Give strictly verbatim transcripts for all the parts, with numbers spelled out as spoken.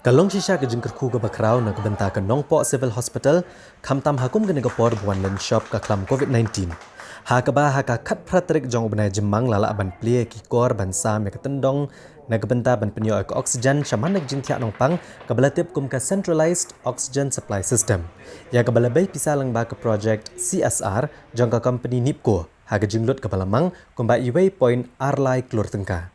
Ka long shisha ka jingkyrkhu kaba khraw na ka bynta ka Nongpoh Civil Hospital, khamtam ha kum kane ka por ba wan lynshop ka khlam covid nineteen. Ha kaba ha ka khatphra tarik jong u bnai Jymmang la lah ban plie ki kor ban sam ïa ka tyndong na ka bynta ban pynïoh ïa ka oxygen shaman na ka jingthiah nongpang, kaba la tip kum ka Centralized Oxygen Supply System, ïa kaba la bei pisa lyngba ka project C S R jong ka company NEEPCO, ha ka jinglut kaba la mang kumba uwei point ar lai klur tyngka.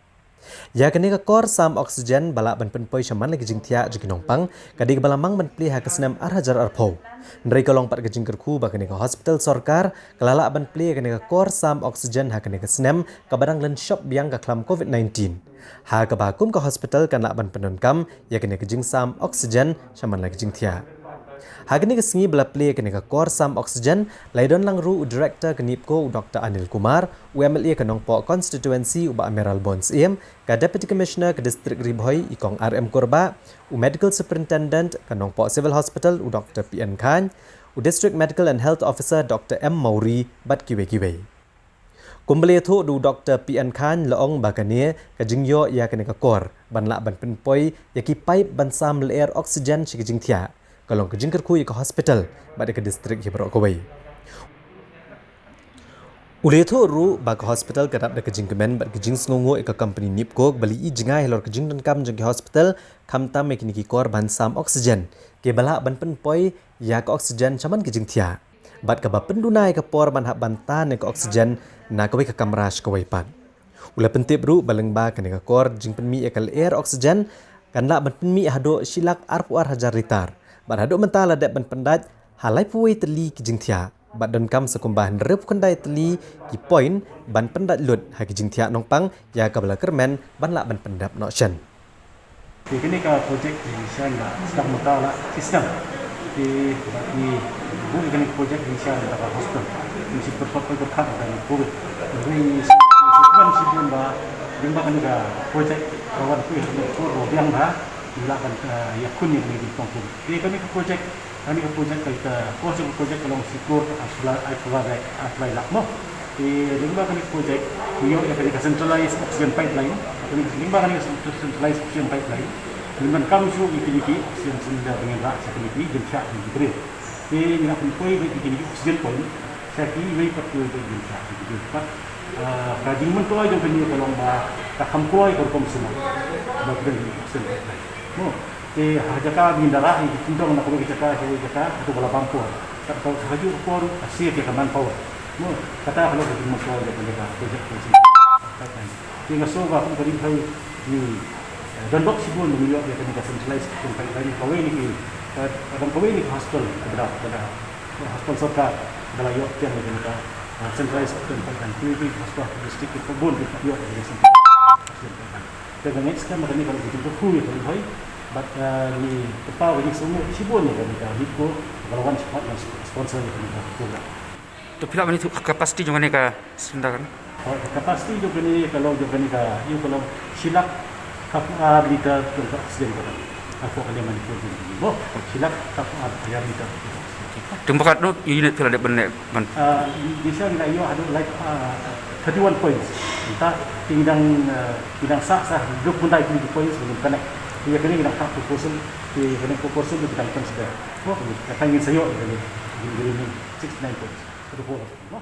Ïa kane ka kor sam oxygen ba lah ban pynpoi shaman la ki jingthiah jong ki nongpang, ka dei kaba la mang ban plie ha ka snem ar hajar arphew. Hynrei ka long pat ka jingkyrkhu ba kane ka hospital sorkar ka la lah ban plie kane ka kor sam oxygen ha kane ka snem kaba dang lynshop biang ka khlam covid nineteen. Ha kaba kum ka hospital kan lah ban pyndonkam ïa kane ka jingsam oxygen shaman la ki jingthiah. Ha kane ka sngi ba la plie kane ka kor sam oxygen, la ïadon lang ruh u Director ka NEEPCO u Doctor Anil Kumar, u M L A ka Nongpoh Constituency u Bah Mayralborn Syiem, ka Deputy Commissioner ka District Ri Bhoi i Kong R M Kurbah, u Medical Superintendent ka Nongpoh Civil Hospital u Doctor P N Chyne, u District Medical and Health Officer Doctor M Mawrie bad kiwei kiwei. Kumba la ïathuh da u Doctor P N Chyne, la ong ba kane ka jingïoh ïa kane ka kor ban lah ban pynpoi ïa ki pipe ban sam lyer oxygen sha ki jingthiah, ka long ka jingkyrkhu ïa ka hospital bad ïa ka district hi baroh kawei. U la ïathuh ruh ba ka hospital ka dap da ka jingkmen bad ka jingsngewnguh ïa ka company NEEPCO ba la ïohi jngai halor ka jingdonkam jong ki hospital, khamtam ïa kine ki kor ban sam oxygen, kiba lah ban pynpoi ïa ka oxygen shaman ki jingthiah, bad kaba pynduna ïa ka por ban hap ban tan ïa ka oxygen na kawei ka kamra sha kawei pat. U la pyntip ruh ba lyngba kane ka kor jingpynmih ïa ka lyer oxygen kan lah ban pynmih haduh shi lak arphew ar hajar litar, bad haduh mynta la dep ban pyndait ha laiphew wei tylli ki jingthiah, bad donkam sa kumba hynriewphew khyndai tylli ki point ban pyndait lut ha ki jingthiah nongpang, ïa kaba la kyrmen ban lah ban pyndep noh shen. Te kane ka project ka dei shisha la start mynta la system. Te ba ki buh ïa kane ka project ka dei shisha la ka hospital. Ni shi pyrkhat pyrkhat ka covid. Ni shi pyrkhat shi bun ba, lyngba kane ka project ka wan poi ha kane ka por ba biang ba ngi lah ban, eh, ïakhun ïa kane ka jingpang covid. Te kane ka project Kane ka project ka, ka kor jong ka project ka long shi klur arphew lai, arphew lai, arphew lai lak mo. Te lyngba kane ka project ngi ïoh ïa kane ka centralized oxygen pipeline. Kane lyngba kane ka cent-, centralized oxygen pipeline, ngin donkam shuh ïa kine ki oxygen cylinder ba ngin rah sha kine ki jingthiah jong ki briew. Te ngin ïa pynpoi beit ïa kine ki oxygen point sha kiwei pat kiwei ki jingthiah jong ki briew. Bad, ah, ka jingmyntoi jong kane ka long ba ka kham kloi ka rukom sumar ba ki don oxygen pipeline mo. Te ha jaka ba ngin da rah ïa ki tyndong na kawei ka jaka sha kawei ka jaka, hato ba la bam por. Kat ka, ha kajuh ka por ka save ïa ka manpower. Mo, kata ka long ka jingmyntoi jong kane ka project ka save. Te nga sngew ba kum ka ri Bhoi ngi, eh, don bok shibun ba ngi ïoh ïa kane ka centralized oxygen pipeline, kawei na ki, eh, kawei na ki hospital ka dei, ka dei hospital sorkar ba la ïoh pdiang ïa kane ka, eh, centralized oxygen pipeline. Kiwei ki hospital district ki bun ki ïoh ïa kane ka centralized oxygen pipeline. Te ka next time kane ka long ka jingkyrkhu ïa ka Ri Bhoi bad, eh, ngi kyrpad ïa ka jingsngewnguh shibun ïa kane ka NEEPCO ba la wan support, wan sponsor ïa kane ka program. To phi lah ban ïathuh capacity jong kane ka cylinder kan? Oh, ka capacity jong kane ka long, jong kane ka, ïa ka long shi lak khatphew ar litre jong ka oxygen ka long. Hapoh ka liang Manipur jong ngi mo, shi lak khatphew ar hajar litre. Te ba katno unit phi la dep ban leh ban? Ah, ngi sha ngi la ïoh haduh lai, ah, thirty-one points. Mynta te ngi dang, ah, ngi dang sah, sah hynriewphew khyndai tylli ki points ba ngin connect. Te ïa kane ngi dang phah proposal, te ïa kane proposal ngi dang consider. Mo, kata ngin sa ïoh ïa kane, ngin, ngin, ngin sixty-nine points. Ka dei four hours, mo.